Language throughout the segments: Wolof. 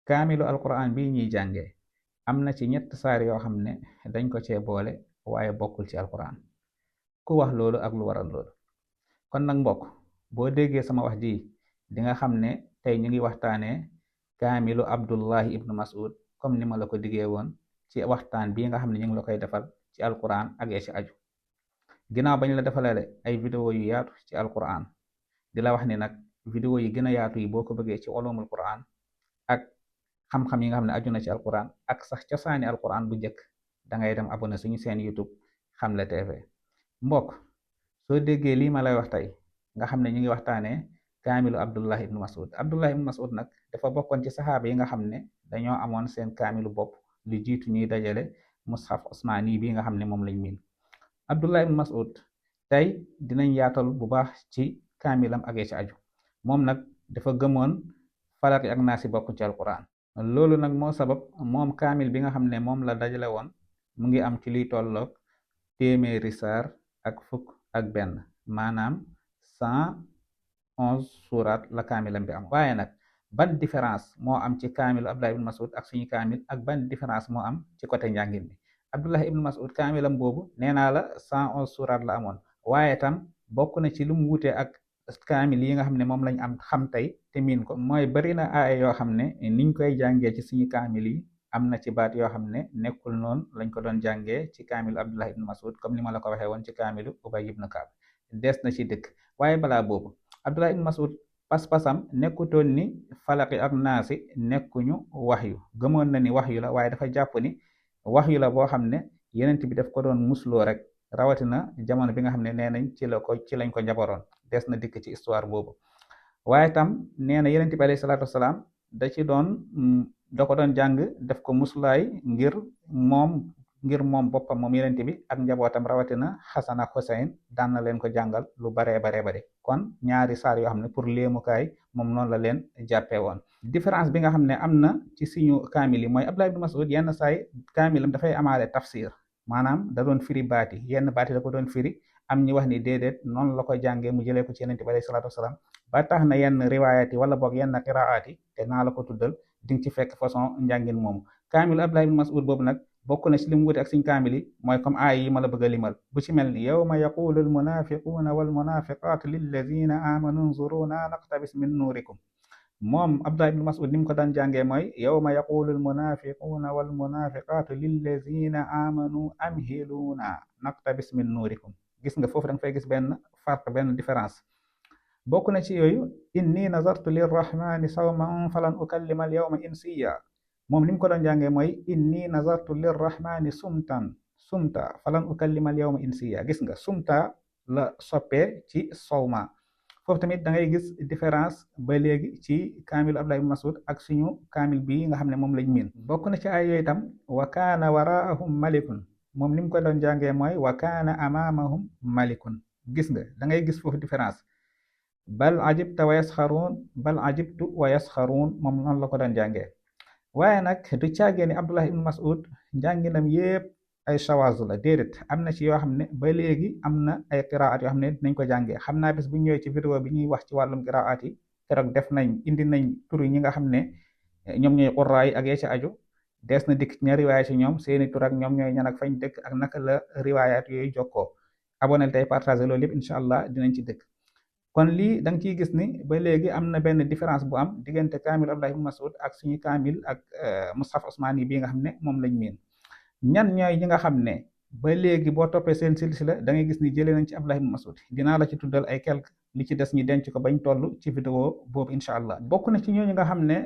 kaamilu alquran bi ñuy jànge am na ci ñett saar yoo xam ne dañ ko cee boole waaye bokkul ci alquran ku wax loolu ak lu waral loolu. kon nag mbokk boo déggee sama wax ji di nga xam ne tey ñu ngi waxtaanee kaamilu Abdullahi ibnu Mas'ud comme ni ma la ko diggee woon ci waxtaan bii nga xam ne ñu ngi la koy defal ci alquran ak ya ci aju. ginnaaw bañ la defalale ay vidéo yu yaatu ci alquran di la wax ni nag vidéo yi gën a yaatu yi boo ko bëggee ci ulumul quran ak xam-xam yi nga xam ne aju na ci alquran ak sax cosaani alquran bu njëkk da ngay dem abonné suñu seen YouTube Xamle TV. mbokk soo déggee lii ma lay wax tey nga xam ne ñu ngi waxtaanee kaamilu Abdullah ibnu Mas'ud. Abdullah ibnu Mas'ud nag dafa bokkoon ci saxaaba yi nga xam ne dañoo amoon seen kaamilu bopp lu jiitu ñuy dajale mushaf osmaani bi nga xam ne moom lañ miin. Abdullah ibn Mas'ud tey dinañ yaatal bu baax ci kaamilam ak ci aju. moom nag dafa gëmoon falaq ak naasi bokk ci alquran. loolu nag moo sabab moom kaamil bi nga xam ne moom la dajale woon mu ngi am ci liy tolloog téeméeri saar ak fukk ak benn maanaam 111 surat la kaamilam bi am. waaye nag ban différence moo am ci kaamilu Abdullah ibn Mas'ud ak suñu kaamil ak ban différence moo am ci côté njàngin bi. Abdullah ibn Mas'ud kaamilam boobu nee naa la 111 surat la amoon waaye tam bokk na ci lu mu wutee ak kaamil yi nga xam ne moom lañ am xam tey te miin ko mooy bari na aaya yoo xam ne niñ koy jàngee ci suñu kaamil yi am na ci baat yoo xam ne nekkul noonu lañ ko doon jàngee ci kaamilu Abdullah ibn Mas'ud comme ni ma la ko waxee woon ci kaamilu Ubay ibn Kaab des na ci dëkk. waaye balaa boobu Abdullah ibn Mas'ud pas-pasam nekkutoon ni falaqi ak naasi nekkuñu waxyu. gëmoon na ni waxyu la waaye dafa jàpp ni waxyu la boo xam ne yenent bi daf ko doon musloo rek rawatina jamono bi nga xam ne nee nañ ci lañ ko njaboroon. des na dikk ci histoire boobu. waaye tam nee na yenent bi alayhi salaatu wasalaam da ko doon jàng def ko muslaay ngir moom boppam moom yenent bi ak njabootam rawatina Xasan ak Xuseyn daan na leen ko jàngal lu baree bare kon ñaari saar yoo xam ne pour léemukaay moom noonu la leen jàppee woon. différence bi nga xam ne am na ci suñu kaamil yi mooy Abdullah ibn Mas'ud yenn saay kaamilam dafay amaale tafsir maanaam da doon firi baati yenn baati da ko doon firi am ñi wax ni déedéet noonu la koy jàngee mu jëlee ko ci yenent bi alayhi salaatu wasalaam ba tax na yenn riwaayaat yi wala boog yenn qiraat yi te naa la ko tuddal di nga ci fekk façon njàngin moomu. kaamilu Abdullah ibn Mas'ud boobu nag bokk na ci li mu wuute ak suñ kaamil yi mooy comme aay yi ma la bëgg a limal bu ci mel ni yawma yaqulu almunafiquuna walmunafiqaatu lilladina amanu nzuruna naqtabis min nuurikum. moom Abdullah ibn Mas'ud ni mu ko daan jàngee mooy yawma yaqulu almunafiquuna walmunafiqaatu lilladina amanu amhiluuna naqtabis min nuurikum. gis nga foofu da nga fay gis benn farq benn différence. bokk na ci yooyu inni nazartu lirrahmani sawman falan ukallima al yawma insiya. moom li mu ko doon jàngee mooy inni nazartu lirrahmani sumta falan ukallima al yawma insiya. gis nga sumta la soppee ci sawma. foofu tamit da ngay gis différence ba léegi ci kaamilu Abdullah ibn Mas'ud ak suñu kaamil bii nga xam ne moom lañ miin. bokk na ci ay yooyu tam wa kaana waraahum malikun. moom li mu ko doon jàngee mooy wa kaana amaamahum malikun. gis nga da ngay gis foofu différence. bal ajibtu wa yasxaruun moom noonu la ko doon jàngee. waaye nag du caagee ni Abdullah ibn Mas'ud njànginam yépp ay shawaazu la déedéet am na ci yoo xam ne ba léegi am na ay qiraat yoo xam ne dinañ ko jàngee. xam naa bés bu ñëwee ci vidéo bi ñuy wax ci wàllum qiraat yi keroog indi nañ tur ñi nga xam ne ñoom ñooy qurraa yi ak yee ci aju. des na dikk ña riwaaya ci ñoom seeni tur ak ñoom ñooy ñan ak fañ dëkk ak naka la riwaayaat yooyu jokkoo. abonel tey partagé loolu yëpp incha allah dinañ ci dëkk. kon lii da nga ciy gis ni ba léegi am na benn différence bu am diggante kaamil Abdullah ibn Mas'ud ak suñu kaamil ak mushaf osmaani bii nga xam ne moom lañ miin. ñan ñooy ñi nga xam ne ba léegi boo toppee seen silsila da ngay gis ni jëlee nañ ci Abdullah ibn Mas'ud. dinaa la ci tuddal ay quelque li ci des ñu denc ko bañ toll ci vidéo boobu incha allah. bokk na ci ñooñu nga xam ne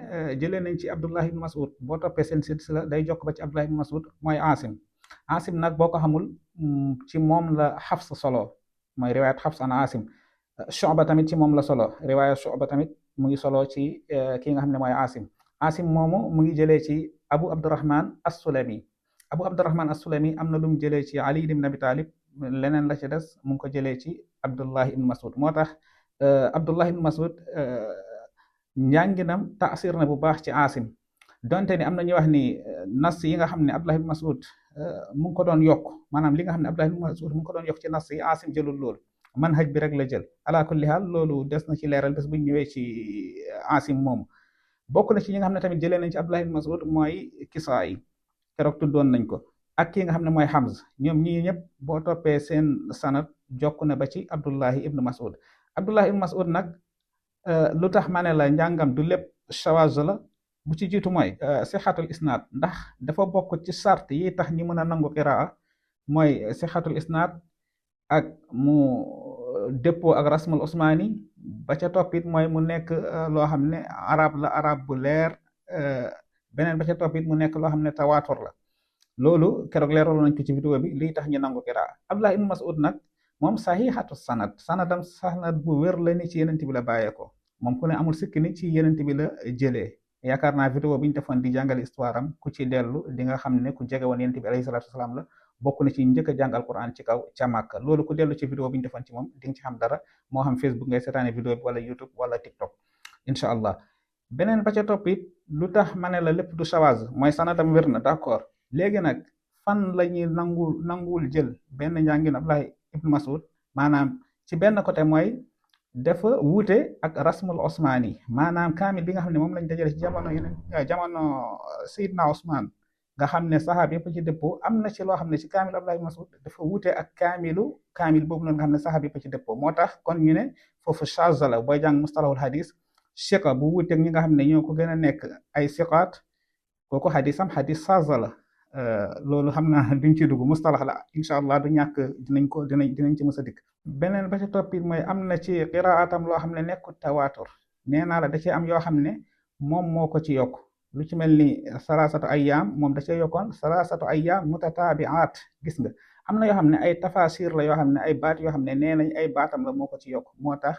jëlee nañ ci Abdullah ibn Mas'ud boo toppee seen silsila day jokk ba ci Abdullah ibn Mas'ud mooy Asim nag boo ko xamul ci moom la Hafs solo mooy riwaayat Hafs an Asim. Shu'ba tamit ci moom la solo riwaaya Shu'ba tamit mu ngi solo ci ki nga xam ne mooy Asim moomu mu ngi jëlee ci Abu Abdurrahman as-Sulami. Abu Abdurrahman as-Sulami am na lu mu jëlee ci Ali ibn Abi Talib leneen la ci des mu ngi ko jëlee ci Abdullah ibn Mas'ud. moo tax Abdullah ibn Mas'ud njànginam taasir na bu baax ci Asim donte ni am na ñuy wax ni nas yi nga xam ne Abdullah ibn Mas'ud mu ngi ko doon yokk maanaam li nga xam ne Abdullah ibn Mas'ud mu ngi ko doon yokk ci nas yi Asim jëlul loolu. manhaj bi rek la jël ala kulli haal loolu des na ci leeral bés bu ñëwee ci Asim moomu. bokk na ci ñi nga xam ne tamit jëlee nañ ci Abdullah ibn Mas'ud mooy Kisaa yi keroog tuddoon nañ ko ak ki nga xam ne mooy Hamza ñoom ñii ñëpp boo toppee seen sanad jokk na ba ci Abdullahi ibn Mas'ud. Abdullahi ibn Mas'ud nag lu tax ma ne la njàngam du lépp shawaz la bu ci jiitu mooy sixatul isnaad ndax dafa bokk ci sart yi tax ñi mën a nangu qiraa mooy sixatul isnaad ak mu dëppoo ak rasmul osmaani ba ca toppit mooy mu nekk loo xam ne arab la arab bu leer beneen ba ca toppit mu nekk loo xam ne tawaatur la loolu keroog leeraloon nañ ko ci vidéo bi lii tax ñu nangu qiraa Abdullah ibn Mas'ud nag moom saxiixatu sanadam sanad bu wér la ni ci yenent bi la bàyyeekoo moom ku ne amul sikki ni ci yenent bi la jëlee yaakaar naa vidéo bi ñu defoon di jàngale histoire am ku ci dellu di nga xam ne ku jege woon yenent bi alayhi salaatu wasalaam la bokk na ci njëkk a jàng alquran ci kaw ca Màkka loolu ku dellu ci vidéo bi ñu defoon ci moom di nga ci xam dara moo xam Facebook ngay seetaane vidéo bi wala YouTube wala TikTok incha allah beneen ba ca topp it lu tax ma ne la lépp du shawaz mooy sanadam wér na d'accord léegi nag fan la ñuy nanguwul jël benn njàngin Abdullah ibn Mas'ud maanaam ci benn côté mooy dafa wuute ak rasmul osmaani maanaam kaamil bi nga xam ne moom lañ dajale ci jamono Seydina Ousmane nga xam ne saxaab yëpp ci dëppoo am na ci loo xam ne ci kaamil Abdullah ibn Mas'ud dafa wuute ak kaamil boobu noonu nga xam ne saxaab yëpp ci dëppoo moo tax kon ñu ne foofu charge la booy jàng mustalahul hadis siqa bu wuuteeg ñi nga xam ne ñoo ko gën a nekk ay siqaat kooku hadisam hadis charge la loolu xam naa duñ ci dugg mustalax la incha allah du ñàkk dinañ ci mës a dikk beneen ba ci toppit mooy am na ci qiraatam loo xam ne nekkul tawaatur nee naa la da ci am yoo xam ne moom moo ko ci yokk lu ci mel ni salaasatu ayyaam moom da cee yokkoon salaasatu ayyaam mutataabi'aat gis nga am na yoo xam ne ay tafasir la yoo xam ne ay baat yoo xam ne nee nañ ay baatam la moo ko ci yokk moo tax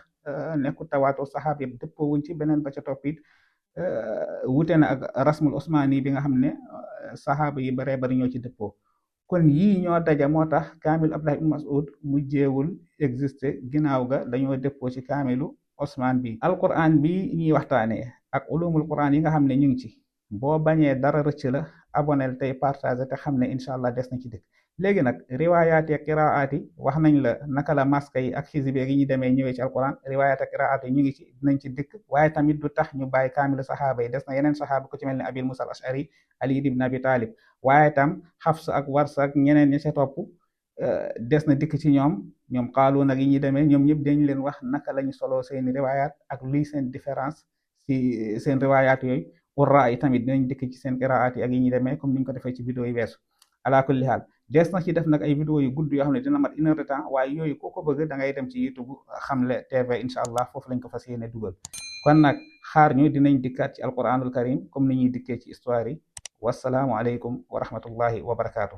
nekkul tawaatur saxaab yëpp dëppoo wuñ ci beneen ba ca toppit wute na ak rasmul osmaani bi nga xam ne saxaaba yi baree bari ñoo ci dëppoo kon yii ñoo daja moo tax kaamil Abdullah ibn Mas'ud mu jéewul existé ginnaaw ga dañoo dëppoo ci kaamilu osmaan bi alquran bi ñuy waxtaanee ak ulumul quran yi nga xam ne ñu ngi ci boo bañee dara rëcc la abonel tey partagé te xam ne incha allah des na ci dëkk léegi nag riwaayaati ak qiraati wax nañ la naka la maska yi ak xisbeeg yi ñu demee ñëwee ci alquran riwaayaati ak qiraati ñu ngi ci dinañ ci dëkk waaye tamit du tax ñu bàyyi kaamilu saxaaba yi des na yeneen saxaaba ku ci mel ne abil musa al ashari ali ibn abi talib waaye tam xafs ak wars ak ñeneen ñi ca topp des na dikk ci ñoom xaalu nag yi ñu demee ñoom ñëpp dañ leen wax naka lañu soloo seeni riwaayaat ak luy seen différence ci seen riwaayaat yooyu qurra yi tamit dinañ dikk ci seen qiraat yi ak yi ñu demee comme niñ ko defee ci vidéo yi weesu ala kulli haal des na ci def nag ay vidéo yu gudd yoo xam ne dina mat 1 heure de temps waaye yooyu ku ko bëgg da ngay dem ci YouTube Xamle TV incha allah foofu lañ ko fas yéene dugal kon nag xaar ñu dinañ dikkaat ci alquranul karim comme ni ñuy dikkee ci histoire yi wasalaamu aleykum wa rahmatullahi wa barakaatu.